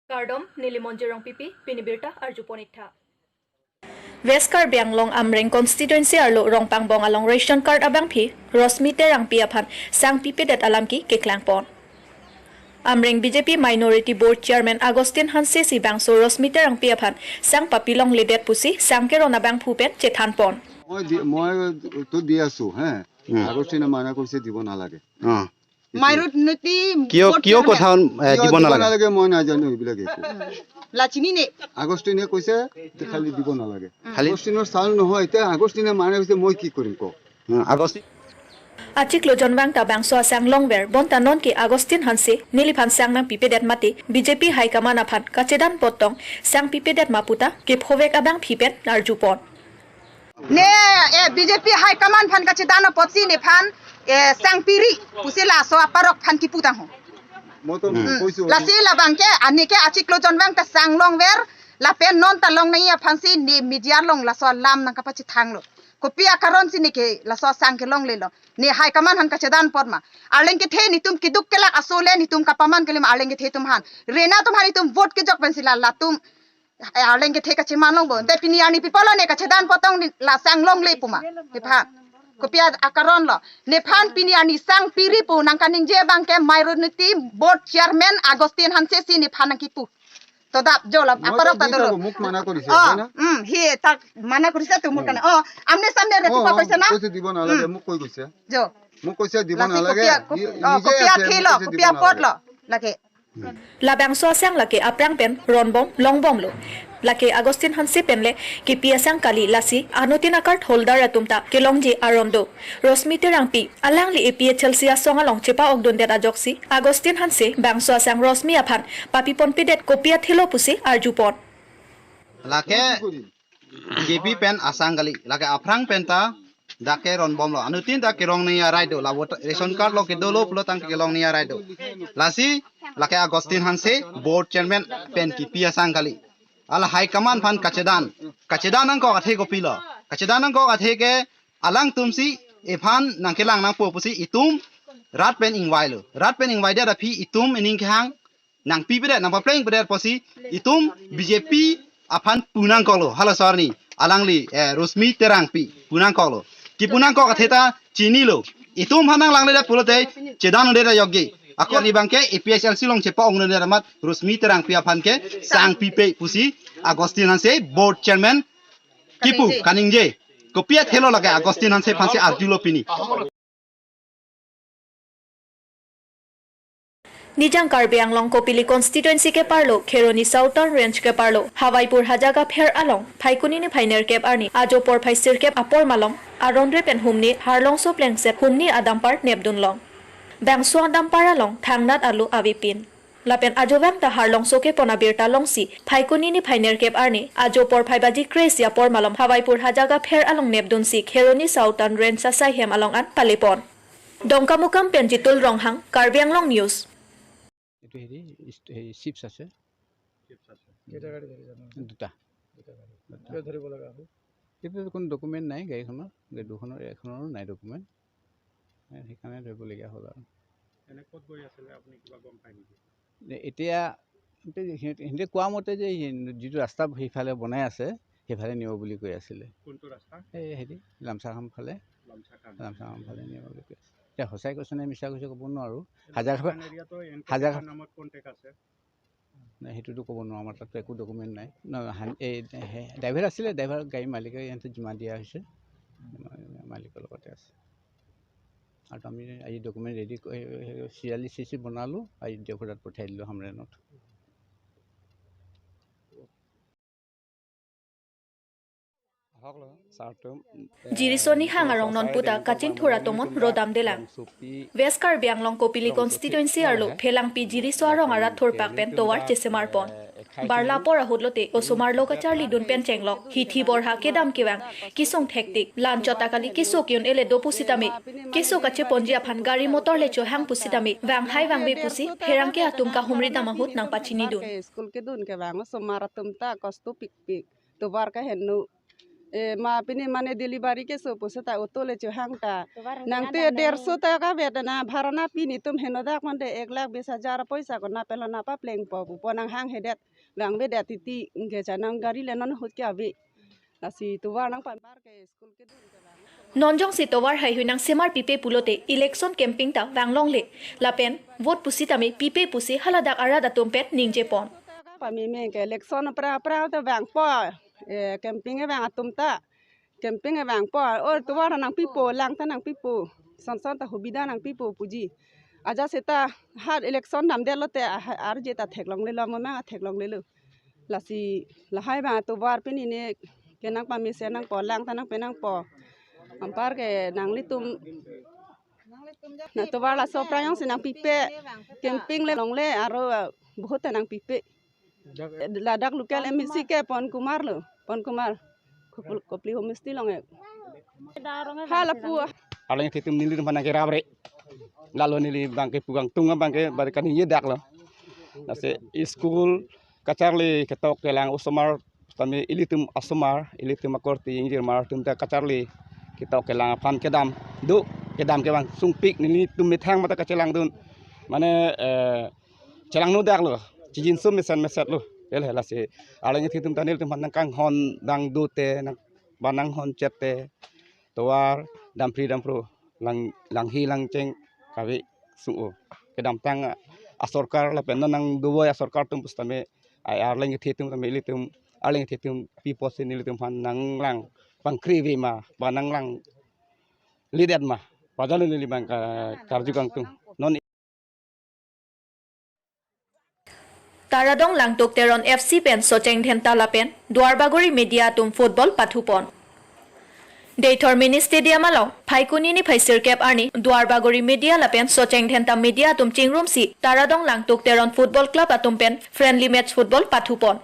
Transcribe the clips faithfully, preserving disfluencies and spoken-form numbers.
Kardom, neli Monjir Rongpipi, pini birta arjupon iktha. West Karbi Anglong Amreng constituency arlo Rongpangbong along ration card abangphi Rosmi Terangpi aphan sang pipedet alam ke keklangpon. Amreng B J P Minority Board Chairman Augustine Hanse si bangso Rosmi Terangpi aphan sang papilongledet pusi sang keron abangphu pen chethanpon. মই দি- মইতো দি আছো, হে। উম। আগষ্টিনে মানা কৰিছে, দিব নালাগে। অ। মাইনৰিটি কিয়, ভোট কিয় চেয়াৰমেন। কথা, এ, কিয় দিব দিব নালাগে? নালাগে, মই নাজানো এইবিলাক একো। লাচিনি নে? আগষ্টিনে কৈছে যে খালি দিব নালাগে। খালি আগষ্টিনৰ চাউল নহয়, এতিয়া আগষ্টিনে মানা কৰিছে, মই কি কৰিম কওক? উম, Augustine Achiklo jonvang ta bangso asang longver bonta nonke Augustine Hanse neliphan sang nangpipedet mate B J P High Command aphan kachedan pottong sang pipedet ma puta kephovek abangphi pen arjupon. Ne, eh, B J P High Command phan kachedan apotsi nephan, eh, sang piri pusi laso aparok phan kiputang ho. মই তো Hmm. কৈছো। Lasi labang ke, ani ke achiklo jonvang ta sang longver, lapen non ta longnei aphansi ne media along laso alam nangkapachethanglo. Kopi akaron si neke laso sang kelonglelo. Ne High Command phan kachedan apot ma. Arleng kethe netum keduk kelak aso le netum kapaman kali ma arleng kethe atum aphan. Rena atum aphan netum vote kejok pensi la latum, eh, arleng kethe kacheman longpo. Te pini arni pi apotlo ne kachedan pottong ne la sang longle pu ma. Nephan. Kopi akaron lo. Nephan pini arni sang piri pu nangkaningje abang ke Minority Board Chairman Augustine Hanse si nephan nangkipu. To dap jo la, মই aparok তো ta দি dolo। থাকো, মোক মানা কৰিছে, অ, হয় না? উম, সি তাক মানা কৰিছে তো মোৰ অ। কাৰণে। অ, আমনে চামনে অ, ৰাতিপুৱা অ, কৈছে না? কৈছে দিব নালাগে, উম। মোক কৈ গৈছে। Jo। মোক কৈছে দিব লাচি নালাগে। কপিয়া, কপ-, নি-, অ, নিজে কপিয়া আছে, থেই মোক ল, কৈছে দিব কপিয়া পত নালাগে। ল। Lake. Labangso asang lake aphrang pen ronbom longbomlo. Lake Augustine Hanse pen le kipi asang kali lasi anuttin a-card holder atum ta kelongji aron do. Rosmi Terangpi alangli A P H L C asong along chepa-okdundet ajoksi Augustine Hanse bangso asang Rosmi aphan papiponpedet kopi athelo pusi arjupon. Lake B J P pen asang kali, lake aphrang pen ta dak ke ronbomlo. Anuttin ta kelongnei arai do, la vote, ration card lo kedolo pulo tangte kelongnei arai do. Lasi lake Augustine Hanse board chairman pen kipi asang kali. Hala High Command phan kachedan. Kachedan nangkok athe kopilo? Kachedan nangkok athe ke alangtum si ephan nangkelang nangpo pusi itum rat pen ingvailo. Rat pen ingvaidet aphi itum ining kehang nangpipedet, nangpaplengpedet pusi itum B J P aphan pu nangkoklo, halaso arni alangli, eh, Rosmi Terangpi pu nangkoklo. Kipu nangkok athe ta chinilo. Itum aphan nanglangledet pulote chedan-undet ayokji. Ako ni abang ke A P H L C along chepa-okdundet amat Rosmi Terangpi aphan ke sang pipe pusi Augustine Hanse board chairman kipu kaningje. Kopi athelo lake Augustine Hanse aphansi arjulo pini. Nijang Karbi Anglong Kopili constituency keparlo, Kheroni Southern Range keparlo, Hawaipur Hajaga pher along, Phaikuni niphai nerkep arni, ajo porphai sirkep apor malom, aron re pen humni, harlongso plengset, humni a-dumper nepdunlong. Bangso a-dumper along, thangnat alu avepin. Lapen ajovang ta harlongso kepon abirta longsi, Phaikuni niphai nerkep arni, ajo porphai baji kre-isi apor malom, Hawaipur Hajaga pher along nepdunsi, Kheroni Southern Range asai hem along an palepon. Dongkamukam pen Jitul Ronghang, Karbi Anglong News. এইটো হেৰি, ইষ্ট-, হেৰি, চিপছ আছে। চিপছ আছে। কেইটা গাড়ী ধৰিছে আপোনালোকে? দুটা। দুটা গাড়ী। দুটা। কিয় ধৰিব লগা হ'ল? এইটো কোনো ডকুমেণ্ট নাই গাড়ীখনৰ, গাড়ী দুখনৰ, এখনৰো নাই ডকুমেণ্ট। এ, সেইকাৰণে ধৰিবলগীয়া হ'ল আৰু। এনে ক'ত গৈ আছিলে আপুনি, কিবা গম পায় নেকি? এ-, এতিয়া সিহঁতে, সিহঁতে কোৱা মতে যে সি-, যিটো ৰাস্তা সেইফালে বনাই আছে, সেইফালে নিব বুলি কৈ আছিলে। কোনটো ৰাস্তা? এই হেৰি, লামচাখাম ফালে। লামচাখাম। লামচাখাম ফালে নিব বুলি কৈ আছে। এতিয়া সঁচাই কৈছে নে মিছা কৈছে ক'ব নোৱাৰো। এনে হাজাৰ দোকান এৰিয়াতো এন হাজাৰ কে নামত কণ্টেক্ট আছে? নাই, সেইটোতো ক'ব নোৱাৰো, আমাৰ তাততো একো ডকুমেণ্ট নাই। ন, হান-, এই, সেই ড্ৰাইভাৰ আছিলে, ড্ৰাইভাৰ গাড়ী মালিকে ইয়াতে জিম্মা দিয়া হৈছে, মালিকৰ লগতে আছে। আৰু আমি আজি ডকুমেণ্ট ৰেডি কৰি, চিয়াল্লিছ চি চি বনালোঁ, আজি ডেৰশ তাত পঠিয়াই দিলোঁ হামৰেণত। Jiriso nihang arong non puta kachingthur atomon rodamdelang. West Karbi Anglong Kopili constituency arlo Phelangpi Jiriso arong arat thurpak pen tovar chesemarpon. Barla apor ahut lote osomar lo kacharlidun pen chenglok. Hithi borha kedam kevang. Kesung thektik. Lan chot ta kali keso ke-un-ele do pusitame, keso kacheponji aphan gari motor le chohang pusitame, vanghai vangve pusi pherangke atum kahumri dam ahut nangpachinidun. School kedun kevang osomar atum ta kosto pikpik. Tovar ke henlo. Eh, ma pini mane delivery keso pusita auto le chohang ta. Nangte derso ta kavet na bhara na pini tum henodak mande ek lakh bis hajar poisa ko na pelo na paplengpo pu pon nanghanghedet. Vangvedet titi ingke cha nang gari le non ahut ke ave. Lasi tovar nangpamar ke school kedun ke vang. Non jongsi tovar haihui nangsemar pipe pulote election campaign ta vanglongle. Lapen vote pusitame pipe pusi haladak arat atum pen ningjepon. Pameme ke election pra pra ta vangpo. Eh, campaign vang atum ta. Campaign vangpo. O tovar nangpipo, lang ta nangpipo. Son son ta hubida nangpipo puji. Ajat seta har election damdetlote ah, arje ta theklonglelo, momang theklonglelo. Lasi lahai vang tovar pini ne kenang pamesen nangpo, lang ta nangpenangpo. Anpar ke nanglitum na tovar laso prayong si nangpipe. Campaign le longle aro, ah, vote ta nangpipe. Ladak local M A C ke Pon Kumar lo, Pon Kumar. Kopl-, Kopli Homestay along e. Hala pu. Arleng thitum neli tum aphan nangkerap re. Lalo neli abangke pugang tung abangke bari kaningjedak lo. Lasi school kacharli ketok kelang osomar tame ilitum asomar, ilitum akorte ingjirmar atum ta kacharli ketok kelang aphan kedam do, kedam ke vang sungpik nelitum methang mata kachelangdun. Mane, eh, chelangnodak lo, chijinso mesen meset lo. Ele lasi arleng thitum ta nelitum aphan nangkanghon dang dote, nang ba nanghon chette, tovar, dampri dampro, lang, langhi langcheng kave sung-o. Kedamtang asorkar lapen non nangdovoi asorkar atum pusitame ai arleng thitum tame ilitum arleng thitum pipo si nelitum aphan nanglang pangkri ave ma ba nanglangledet ma. Pajalo neli abang ka-, karju kangtung. Non Taradong Langtuk Teron F C pen Socheng Dhenta lapen Duarbagori media atum football pathupon. Deithor Mini Stadium along Phaikuni niphai sirkep arni Duarbagori media lapen Socheng Dhenta media atum chingrumsi Taradong Langtuk Teron Football Club atum pen friendly match football pathupon.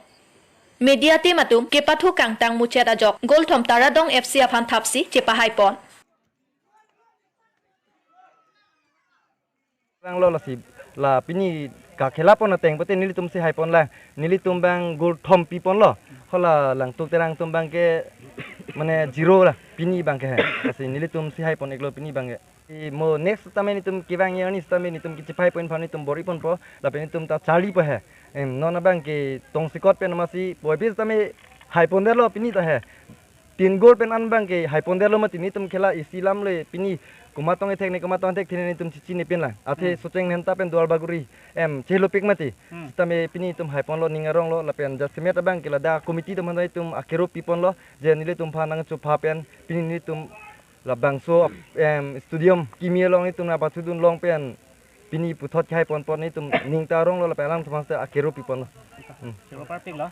Media team atum kepathu kangtang muchet ajok goal thom Taradong F C aphan thapsi chepahaipon. Lang lo lasi la pini kakhela pon ateng pute nelitum si haipon lang, nelitum abang goal thom piponlo. Hala Langtuk Teron atum abangke mane zero la pini abangke he. Lasi nelitum si haipon iklo pini abangke. I mo next tame nelitum kevang arni tame nelitum kechepahaipon aphan nelitum bor-iponpo lapen nelitum ta charlipo he. Em, non abangke tongsekot pen masi boy bis tame haipondetlo pini ta he. Tin goal pen an abangke haipondetlo mati nelitum khela isi lam le pini komat tong ethek ne komat tong ethek thene nelitum chichinine pinlang. Athe Hmm. Socheng Dhenta pen Duarbagori em chelopik mati. Hmm. Sitame pini nelitum haiponlo ning aronglo lapen jasemet abangke ladak committee atum aphan nelitum akero piponlo je nelitum aphan nangchopha pen pini nelitum labangso em stadium kimi along nelitum nangpathudun long pen pini puthot kehaiponpon nelitum ning ta aronglo lapen alangtum aphan si akero piponlo. Hmm. Chego parpiklo.